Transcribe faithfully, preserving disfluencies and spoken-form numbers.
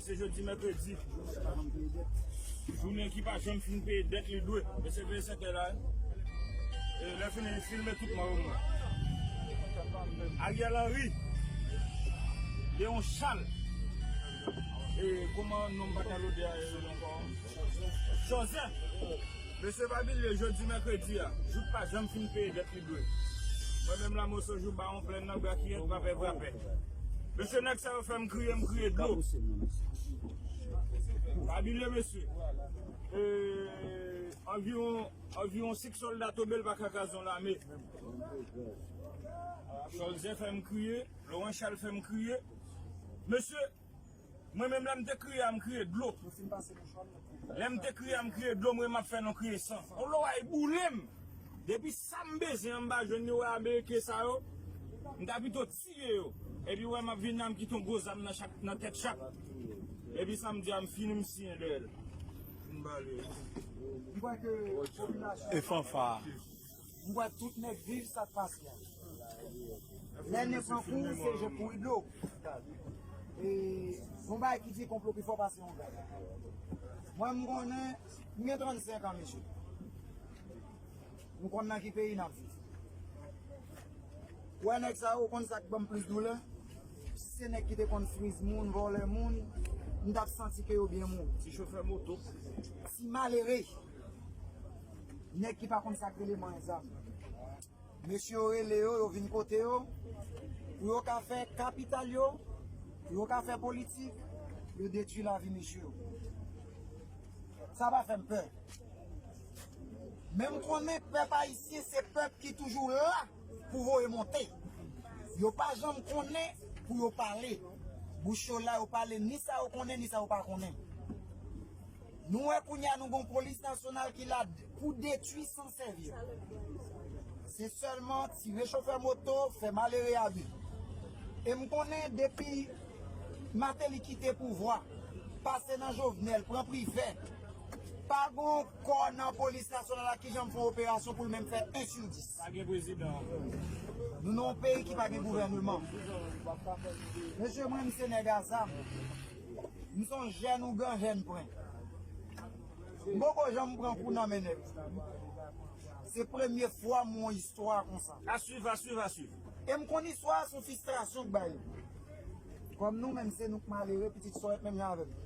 Se jodi mèkredi. Jounen ki pa janm fin peye dèt li dwe. Mesye, veye sèkèy la, wi. E lè fini, filme tout mò yo mwen. Ariel Henry. Leon Charles. E kòman non m pa ka lode a yo ankò? Joseph. Mesye, pa bliye, jodi mèkredi a, Jout pa janm fin peye dèt li dwe. Mwen menm la, Moso Jou, Bawon Plèn nan, Brakiyèt, Vapè, Vrapè. Mesye, nèg sa yo fè m kriye, m kriye dlo. Pa bliye, mesye. E, anviwon, anviwon senk sòlda tonbe, l pa ka kraze yon lame. Cholzè fè m kriye, Laurent Charles fè m kriye. Mesye, mwen menm, lè m te kriye a, m kriye dlo. Lè m te kriye a, m kriye dlo, m wè m ap fè non kriye san. On lo ay boule m. Depi sa m bezwen an, m pa jwenn li, wè Ameriken sa yo. M ta pito tiye yo. Epi wè m ap vin la, m kite yon gwo zam nan chak, nan tèt chak. Epi sa m di a, m fini, m siyen dèyè l. M bale. M kwè ke popilasyon E fanfa. M kwè tout nèg viv sa k pase a. Lè nen pran kou, se je kouri dlo. E yon bagay ki di konplo pi fò pase yon gad. Mwen, m konnen, m gen trannsenk an, mesye. M konn nan ki peyi n ap viv. Wè nèg sa yo, ou konn sa k ban m plis doulè? Si se nèg ki te konn friz moun, vòlè moun, m t ap santi ke yo byen mouri. Ti chofè moto. Ti malere. Nèg ki pa konn sa k rele manyen zam. Mesye yo rele yo, yo vin kote yo, pou yo ka fè kapital yo, pou yo ka fè politik, yo detwi lavi mesye yo. Sa pa fè m pè. Men m konnen pèp ayisyen se pèp ki toujou la pou voye monte. Yo pa janm konnen pou yo pale. Bouch yo la, yo pale ni sa yo konnen, ni sa yo pa konnen. Nou wè kounye a nou gon polis nasyonal ki la pou detwi san sèvi. Se sèlman tire chofè moto, fè malere abi. E m konnen depi Martelly kite pouvwa, pase nan Jovenel, pran Privè, pa gon kò nan polis nasyonal la ki janm fè yon operasyon pou l menm fè en sou dis. Pa gen prezidan. Nou nan yon peyi ki pa gen gouvèneman. Mesye, mwen, m se nèg a zam. M se yon jèn ougan, jèn pwen. M poko janm pran kou nan men nèg. Se premye fwa m wè yon istwa konsa. A swiv, a swiv, a swiv. E m konn istwa a se yon fristrasyon k bay yo. Kòm nou menm se nou k malere, pitit sòrèt menm jan avè m.